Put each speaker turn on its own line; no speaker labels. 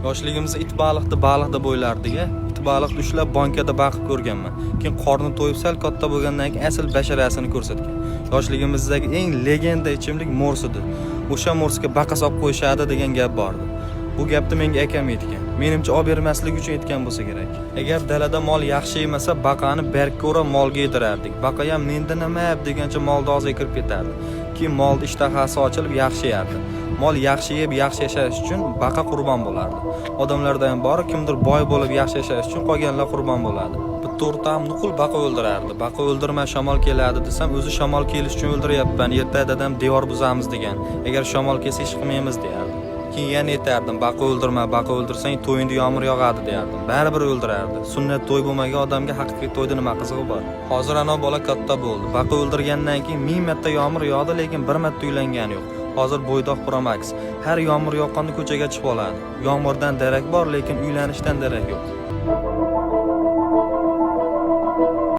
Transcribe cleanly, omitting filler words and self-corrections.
Yoshligimizda it baliqni baliq deb o'ylardik a. It baliqni ushlab, bankada baqib ko'rganman. Keyin qorni to'yib, sal katta bo'lgandan keyin asl basharasini ko'rsatgan. Yoshligimizdagi eng legenda ichimlik морс edi. O'sha морс ga baqa solib qo'yishadi degan gap bordi. Bu gapni menga akam aytgan. Menimcha, olib bermaslik uchun aytgan bo'lsa kerak. Agar dalada mol yaxshi yemasa, baqani bargga o'rab molga yedirardik. Baqa ham "Menda nima?" degancha molni og'ziga kirib ketardi. Keyin molni ishtahasi ochilib, yaxshi yerdi. Mol yaxshi yeb, yaxshi yashash uchun baqa qurbon bo'lardi. Odamlarda ham bor, kimdir boy bo'lib, yaxshi yashash uchun qolganlar qurbon bo'ladi. Bitta o'rtog'im nuqul baqa o'ldirardi. "Baqa o'ldirma, shamol keladi", desam, "O'zi shamol kelish uchun o'ldiryapman. Erta dadam devor buzamiz degan. Agar shamol kelsa, ish qilmaymiz", deyardi. Keyin yana aytardim: "Baqa o'ldirma, baqa o'ldirsang, to'yingda yomg'ir yog'adi", deyardim. Baribir o'ldirardi. Sunnat to'y bo'lmagan odamga haqiqiy to'yda nima qizig'i bor? Hozir ana bola katta bo'ldi. Baqa o'ldirgandan keyin ming marta yomg'ir yog'di, lekin bir marta uylangani yo'q. Hozir bo'ydoq Promax. Har yomg'ir yoqqanda ko'chaga chiqib oladi. Yomg'irdan darak bor, lekin uylanishdan darak yo'q.